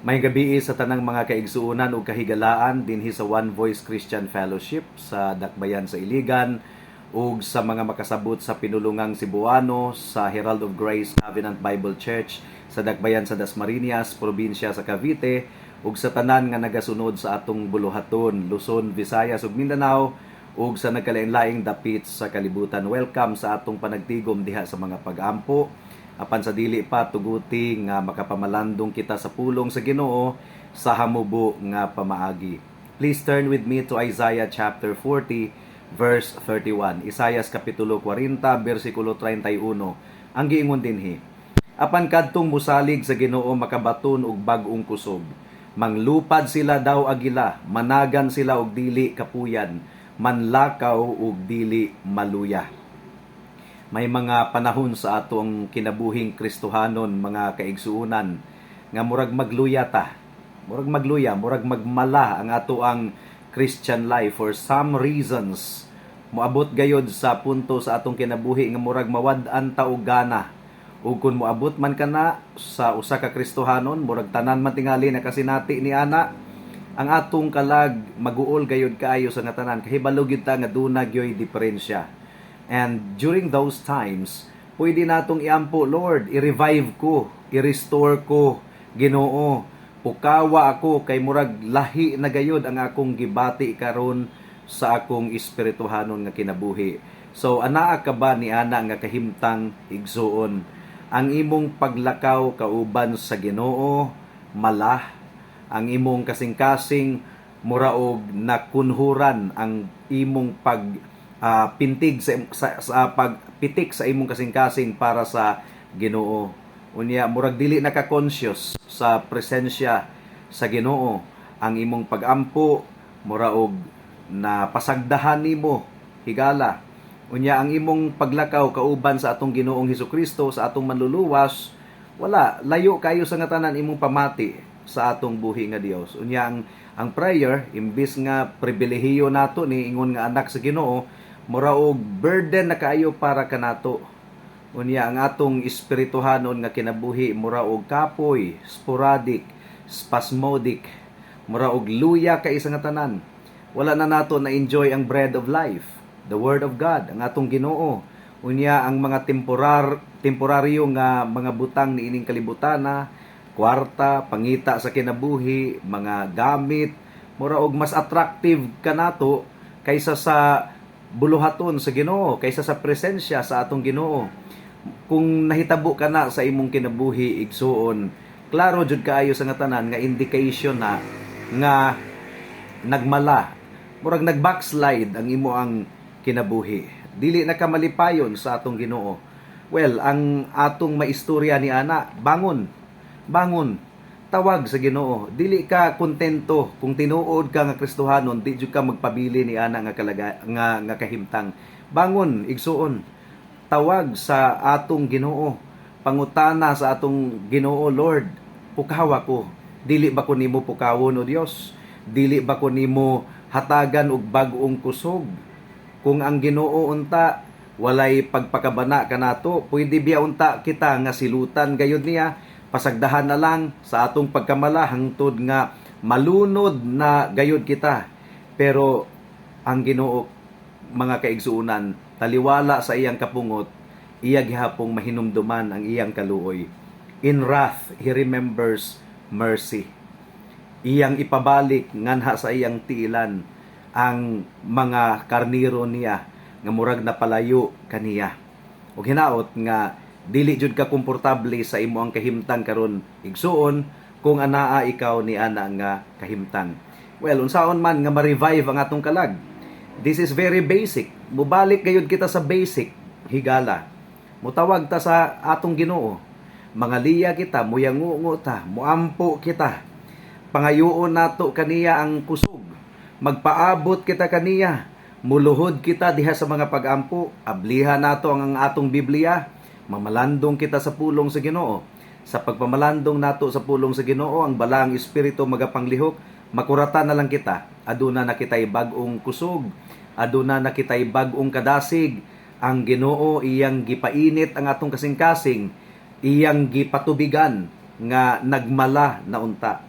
Maayong gabii sa tanang mga kaigsuonan ug kahigalaan dinhi sa One Voice Christian Fellowship sa Dakbayan sa Iligan ug sa mga makasabot sa pinulungang Cebuano sa Herald of Grace Covenant Bible Church sa Dakbayan sa Dasmariñas, probinsya sa Cavite, ug sa tanan nga nagasunod sa atong buluhaton, Luzon, Visayas ug Mindanao, ug sa nagkalain-laing dapit sa kalibutan. Welcome sa atong panagtigom diha sa mga pag-ampo. Apan sa dili pa, tuguti nga makapamalandong kita sa pulong sa Ginoo sa hamubo nga pamaagi. Please turn with me to Isaiah chapter 40 verse 31. Isaias kapitulo 40 bersikulo 31. Ang giingon dinhi: "Apan kadtong musalig sa Ginoo makabaton og bag-ong kusog. Manglupad sila daw agila, managan sila og dili kapuyan, manlakaw og dili maluya." May mga panahon sa atong kinabuhing Kristohanon, mga kaigsuonan, nga murag magluya ta. Murag magluya, murag magmala ang ato ang Christian life for some reasons. Moabot gayod sa punto sa atong kinabuhi nga murag mawad-an ta og gana. Ug kung moabot man kana sa usa ka Kristohanon, murag tanan man tingali nakasinati ni ana, ang atong kalag maguol gayod kaayo sa nga tanan. Kahibalo gyud ta nga duna gyoy diferensya. And during those times, pwede natong iampo, "Lord, i-revive ko, i-restore ko, Ginoo. Pukawa ako kay murag lahi na gayod ang akong gibati karon sa akong espirituhanon nga kinabuhi." So anaa ka ba ni ana nga kahimtang, igsuon? Ang imong paglakaw kauban sa Ginoo mala, ang imong kasing-kasing mura og nakunhuran, ang imong pag pintig sa pagpitik sa imong kasing-kasing para sa Ginoo. Unya murag dili na ka conscious sa presensya sa Ginoo. Ang imong pagampo mura og na pasagdahan nimo, higala. Unya ang imong paglakaw kauban sa atong Ginoong Hesukristo, sa atong Manluluwas, wala, layo kayo sa nga tanan imong pamati sa atong buhi nga Dios. Unya ang prayer, imbis nga pribilehiyo nato ni ingon nga anak sa Ginoo, mura og burden na kaayo para kanato. Unya ang atong espirituhanon nga kinabuhi mura og kapoy, sporadic, spasmodic, mura og luya kay sa nga tanan. Wala na nato na enjoy ang bread of life, the word of God, ang atong Ginoo. Unya ang mga temporaryo nga mga butang niining kalibutan na kwarta, pangita sa kinabuhi, mga gamit, mura og mas attractive kanato kaysa sa buluhaton sa Ginoo, kaysa sa presensya sa atong Ginoo. Kung nahitabo ka na sa imong kinabuhi, igsuon, klaro jud kaayo sa nga tanan nga indication na nga nagmala, murag nag-backslide ang imo ang kinabuhi. Dili na ka malipayon sa atong Ginoo. Well, ang atong maistorya ni ana, bangon. Bangon. Tawag sa Ginoo. Dili ka kontento kung tinuod ka nga Kristohanon, di jud ka magpabili ni ana nga kalaga, nga kahimtang. Bangon, igsuon. Tawag sa atong Ginoo. Pangutana sa atong Ginoo, "Lord, pukawa ko. Dili ba ko nimo pukawon, o Dios? Dili ba ko nimo hatagan og bag-ong kusog?" Kung ang Ginoo unta walay pagpakabana kanato, pwede biya unta kita nga silutan gayud niya, pasagdahan na lang sa atong pagkamala hangtod nga malunod na gayud kita. Pero ang Ginoo, mga kaigsuonan, taliwala sa iyang kapungot, iya gihapong mahinumduman ang iyang kaluoy. In wrath, he remembers mercy. Iyang ipabalik nganha sa iyang tiilan ang mga karniro niya nga murag napalayo kaniya. Ug hinaot nga dili jud ka komportable sa imo ang kahimtang karon, igsuon, kung anaa ikaw ni ana nga kahimtang. Well, unsaon man nga ma-revive ang atong kalag? This is very basic. Mubalik gayud kita sa basic, higala. Mutawag ta sa atong Ginoo. Mangaliya kita, muyangungo ta, muampo kita. Pangayoon nato kaniya ang kusog. Magpaabot kita kaniya. Muluhod kita diha sa mga pagampo. Abliha nato ang atong Biblia. Mamalandong kita sa pulong sa Ginoo. Sa pagpamalandong nato sa pulong sa Ginoo, ang Balaang Espiritu magapanglihok, makuratan na lang kita. Aduna na kita'y bag-ong kusog. Aduna na kita'y bag-ong kadasig. Ang Ginoo iyang gipainit ang atong kasing-kasing, iyang gipatubigan nga nagmala na unta.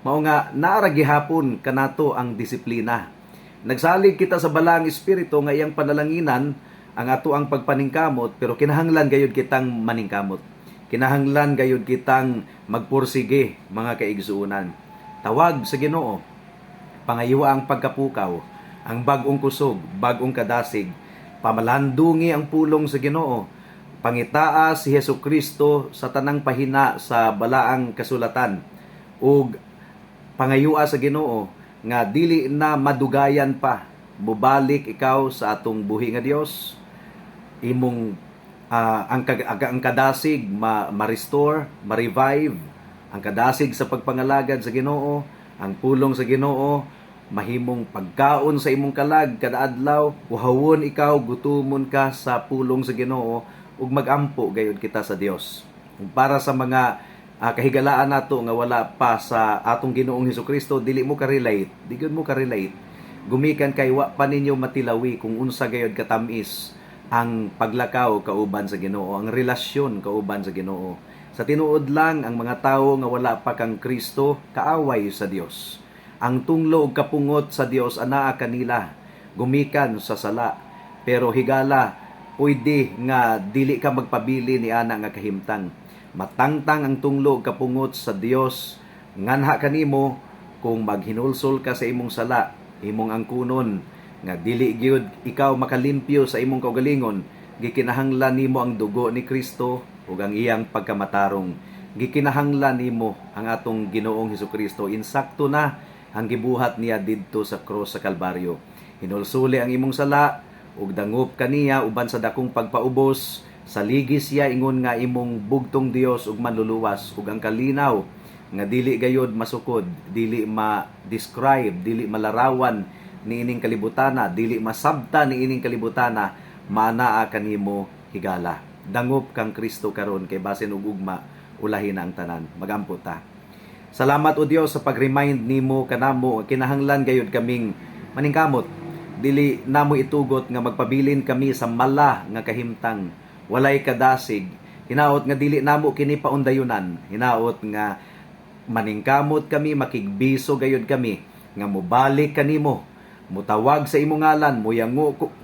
Mao nga naa ra gihapon kanato ang disiplina. Nagsalig kita sa Balaang Espiritu nga iyang panalanginan ang ato ang pagpaningkamot, pero kinahanglan gayud kitang maningkamot. Kinahanglan gayud kitang magpursige, mga kaigsuonan. Tawag sa Ginoo. Pangayua ang pagkapukaw, ang bag-ong kusog, bag-ong kadasig. Pamalandungi ang pulong sa Ginoo. Pangitaa si Hesus Kristo sa tanang pahina sa Balaang Kasulatan. Ug pangayua sa Ginoo nga dili na madugayan pa, mubalik ikaw sa atong buhi nga Dios, imong ang kadasig ma-restore, ma-revive ang kadasig sa pagpangalagad sa Ginoo, ang pulong sa Ginoo mahimong pagkaon sa imong kalag kada adlaw. Uhawon ikaw, gutumon ka sa pulong sa Ginoo ug magampo gayud kita sa Dios. Ug para sa mga kahigalaan nato nga wala pa sa atong Ginoong Hesus Kristo, dili mo ka-relate, di gyud mo ka-relate gumikan kay wa pa ninyo matilawi kung unsa gayud katamis ang paglakaw kauban sa Ginoo, ang relasyon kauban sa Ginoo. Sa tinuod lang, ang mga tawo nga wala pa kang Kristo kaaway sa Dios. Ang tunglo ug kapungot sa Dios anaa kanila gumikan sa sala. Pero higala, pwede nga dili ka magpabili ni ana nga kahimtang. Matangtang ang tunglo ug kapungot sa Dios nganha kanimo kung maghinulsol ka sa imong sala, imong angkunon nga dili gyud ikaw makalimpyo sa imong kaugalingon. Gikinahanglan nimo ang dugo ni Kristo ug ang iyang pagkamatarong. Gikinahanglan nimo ang atong Ginoong Hesus Kristo. Insakto na ang gibuhat niya didto sa krus sa Kalbaryo. Hinulsuli ang imong sala ug dangop kaniya uban sa dakong pagpaubos. Saligi siya ingon nga imong bugtong Dios ug Manluluwas, ug ang kalinaw nga dili gayod masukod, dili ma-describe, dili malarawan niining kalibutana, dili masabta niining kalibutana, maanaa kanimo, higala. Dangop kang Kristo karon kay basin og ugma ulahi na ang tanan. Magampo ta. Salamat, O Dios, sa pag-remind nimo kanamo. Kinahanglan gayud kaming maningkamot. Dili namo itugot nga magpabilin kami sa mala nga kahimtang, walay kadasig. Hinaot nga dili namo kini paundayunan. Hinaot nga maningkamot kami, makigbiso gayud kami nga mobalik kanimo, mutawag sa imong ngalan,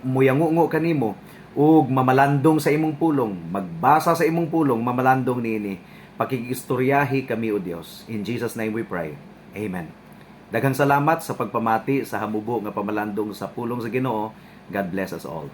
muyango kanimo ug mamalandong sa imong pulong, magbasa sa imong pulong, mamalandong niini. Pakigistoryahi kami, O Dios. In Jesus' name we pray. Amen. Daghang salamat sa pagpamati sa hamubo nga pamalandong sa pulong sa Ginoo. God bless us all.